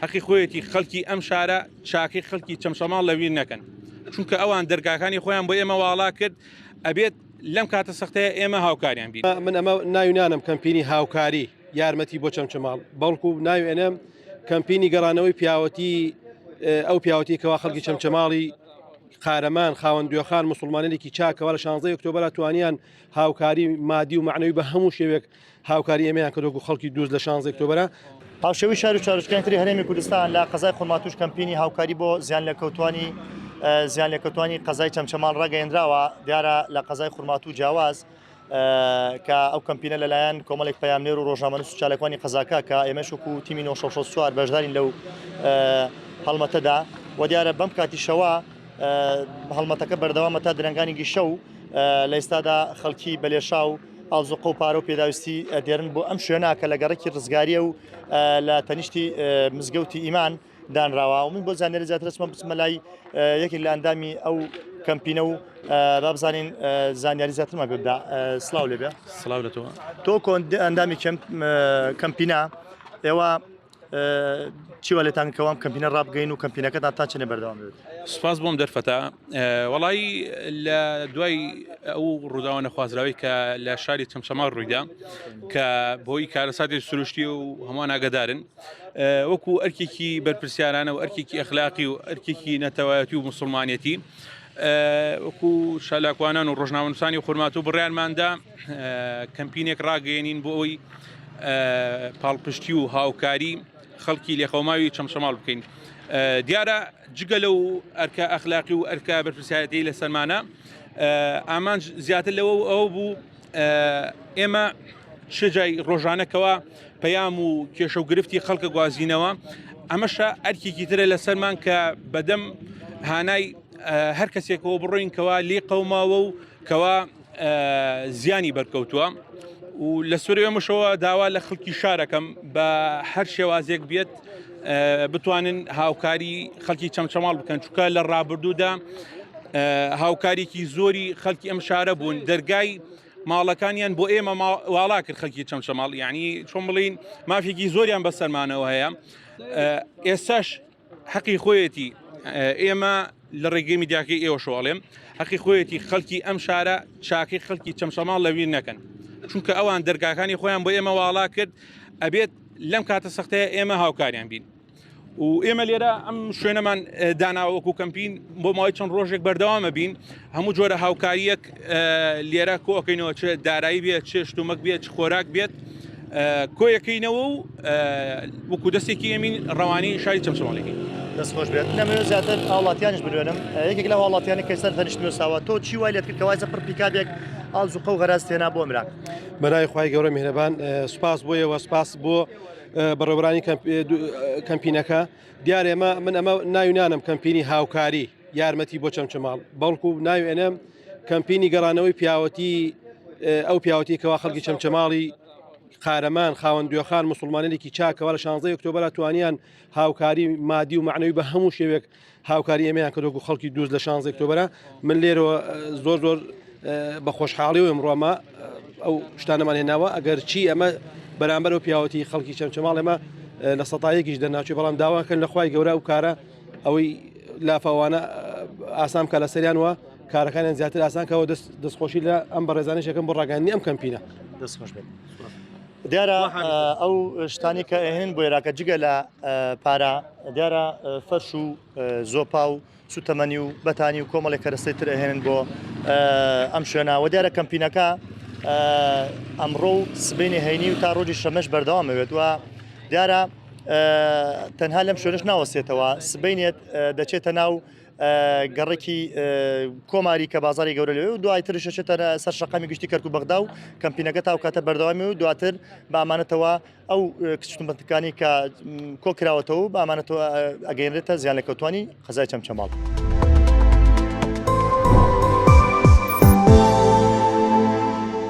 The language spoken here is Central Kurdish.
حەقی خۆیەتی خەڵکی ئەم شارە چاکەی خەڵکی چەمچەماڵ لەبیر نەکەن چونکە ئەوان دەرگاکانی خۆیان بۆ ئێمە واڵا کرد ئەبێت لەم کاتە سەختەیە ئێمە هاوکاریان بین. من ئەمە ناوی نانم کەمپینی هاوکاری یارمەتی بۆ چەمچەماڵ بەڵکو ناوی ئەنێم کەمپینی گەڕانەوەی پیاوەتی ئەو پیاوەتی کەوا خەڵکی چەمچەماڵی قارەمان خاوەن دوێخان مسلمانێکی چاکەوە لە 16 ئۆکتۆبرا توانیان هاوکاری مادی و معنەوی بە هەموو شێوێک هاوکاری ئێمەیان کرد وەکو خەڵکی دووز لە شانزەی ئۆکتۆبەرە. هاوشێوەی شار و شارۆچکانی تری هەرێمی کوردستان لە قەزای خورماتووش کەمپینی هاوکاری بۆ زیانلێکەوتوانی زیانلێکەوتوانی قەزای چەمچەماڵ ڕاگەیەنراوە، دیارە لە قەزای خورماتوو جیاواز کە ئەو کەمپینە لەلایەن کۆمەڵێک پەیامنێر و ڕۆژنامەنووس و چالاکوانی قەزاکە کە ئێمەش وەکو تیمی 964 بەشدارین لەو هەڵمەتەدا و دیارە بەم کاتیشەوە هەڵمەتەکە بەردەوامە تا درەنگانی گیشەو لە ئێستادا خەڵکی بەلێشاو ئازوقە و پارە و پێداویستی دێرن بۆ ئەم شوێنە کە لە گەڕەکی ڕزگاریە و لە تەنیشتی مزگەوتی ئیمان دانراوە و من بۆ زانیاری زیاتر دەچمە بچمە لای یەکێک لە ئەندامی ئەو کەمپینە و با بزانین زانیاری زیاترمان پێ بدا سلااو لێبێ سلااو لە تۆ تۆ کۆن ئەندامی کەمپینە ئێوە چی وا لێتان کە وام کەمپینە ڕابگەین و کەمپینەکەتان تا چەنێ بەردەوام بێت؟ سپاس بۆم دەرفەتە وەڵی لە دوای ئەو ڕووداوە نەخوازراوی کە لە شاری چەمچەماڵ ڕوویدا کە بۆی کارەساتی سروشتی و هەمووان ئاگدارن وەکو ئەرکێکی بەرپرسیارانە و ئەرکێکی ئەخلاقی و ئەرکێکی نەتەوایەتی و مسلمانەتی وەکو شالاکوانان و ڕۆژنامەنووسانی خورماتوو بڕیارماندا کەمپینێک ڕاگەیەنین بۆ ئەوەی پاڵپشتی و هاوکاری خەڵکی لێقەوماوی چەمچەماڵ بکەین دیارە جگە لەو ئەرکە ئەخلاقی و ئەرکە بەرپرسیارەتی لە سەرمانە ئامانج زیاتر لەوە ئەو بوو ئێمە شجای ڕۆژانەکەەوە پەیام و کێشە و گرفتی خەڵکە گوازینەوە ئەمەشە ئەرکێکی ترە لەسەرمان کە بەدەم هانای هەر کەسێکەوە بڕۆین کەوا لێ قەوماوە و کەوا زیانی بەرکەوتووە و لە سوری ئەمەشەوە داوا لە خەڵکی شارەکەم بە هەر شێوازێک بێت بتوانن هاوکاری خەڵکی چەمچەماڵ بکەن چکە لە ڕابردوودا هاوکاریکی زۆری خەڵکی ئەم شارە بوون دەرگای ماڵەکانیان بۆ ئێمە واڵا کرد خەڵکی چەمچەماڵ یعنی چۆن بڵین مافێکی زۆریان بەسەرمانەوە هەیە ئێستاش حەقی خۆیەتی ئێمە لە ڕێگەی میدیاکەی ئێوەشەوە ئەڵێم حەقی خۆیەتی خەڵکی ئەم شارە چاکەی خەڵکی چەمچەماڵ لەبیر نەکەن چونکە ئەوان دەرگاکانی خۆیان بۆ ئێمە واڵا کرد ئەبێت لەم کاتە سەختەیە ئێمە هاوکاریان بین و ئێمە لێرە ئەم شوێنەمان داناوە وەکو کەمپین بۆ ماوەی چەند ڕۆژێک بەردەوامە بین هەموو جۆرە هاوکاریەک لێرە کۆکەینەوە چ دارایی بێت چ شتومەک بێت چ خۆراک بێت کۆیەکەینەوە و وەکو دەستێکی ئەمین ڕەوانی شاری چەمچەماڵێکی. دەست خۆش بێت نەمەوێت زیاتر هاوڵاتیانیش بنوێنم یەکێک لە هاوڵاتیانی کە سەر تەنیشت نووساوە تۆ چی وای لێت کرد کە وایزە پڕ پیکابێک ئازوقە و غەراز تێنا بۆ ئەمراک بەناوی خوای گەورە میهرەبان سوپاس بۆ ئێوە سوپاس بۆ بەڕێوەبەرانی کەمپینەکە دیارە ئێمە من ئەمە ناوی نانم کەمپینی هاوکاری یارمەتی بۆ چەمچەماڵ بەڵکو ناوی ئەنێم کەمپینی گەڕانەوەی پیاوەتی ئەو پیاوەتی کەوا خەڵکی چەمچەماڵی قارەمان خاوەن دوێخان مسلمانێکی چاکەوە لە 16 ئۆکتۆبرا توانیان هاوکاری مادی و معنەوی بە هەموو شێوێک هاوکاری ئێمەیان کردوە و خەڵکی دووز لە 16 ئۆکتۆبرا من لێرەوە زۆر زۆر بە خۆشحاڵی و ئەمڕۆمە ئەو شتانەمان هێناوە ئەگەر چی ئەمە بەرامبەر و پیاوەتی خەڵکی چەمچەماڵ ئێمە لە سەتایەکیش دەناچێت بەڵام داواکەن لە خوای گەورە ئەو کارە ئەوەی لافاوانە ئاسان بکە لە سەریان وە کارەکانیان زیاتر ئاسان کەەوە دەست دەستخۆشی لە ئەم بەڕێزانش یەکەم بۆ ڕاگەاندنی ئەم کەمپینە. دەست خۆش بێت. دیارە ئەو شتانی کە ئەهێنن بۆ عێراقە جگە لە پارە دیارە فەرش و زۆپا و سوتەمەنی و بەتانی و کۆمەڵێک کەرەستەی تر ئەهێنن بۆ ئەم شوێنە و دیارە کەمپینەکە ئەمڕۆ و سبەینێ هەینی و تا ڕۆژی شەمەش بەردەوام ئەوێت و دیارە تەنها لەم شوێنش ناوەستێتەوە سبەینێت دەچێتە ناو گەڕێکی کۆماری کە بازاری گەورە لەوێ و دوای ترش دەچێتە سەر شەقامی گشتی کەرکوک بەغدا و کەمپینەکە تا کاتە بەردەوامی و دواتر بە ئامانەتەوە ئەو کچتومەتەکانی کە کۆکراوەتەوە و بە ئامانەتەوە ئەگەیەنرێتە زیانلێکەوتوانی قەزای چەمچەماڵ.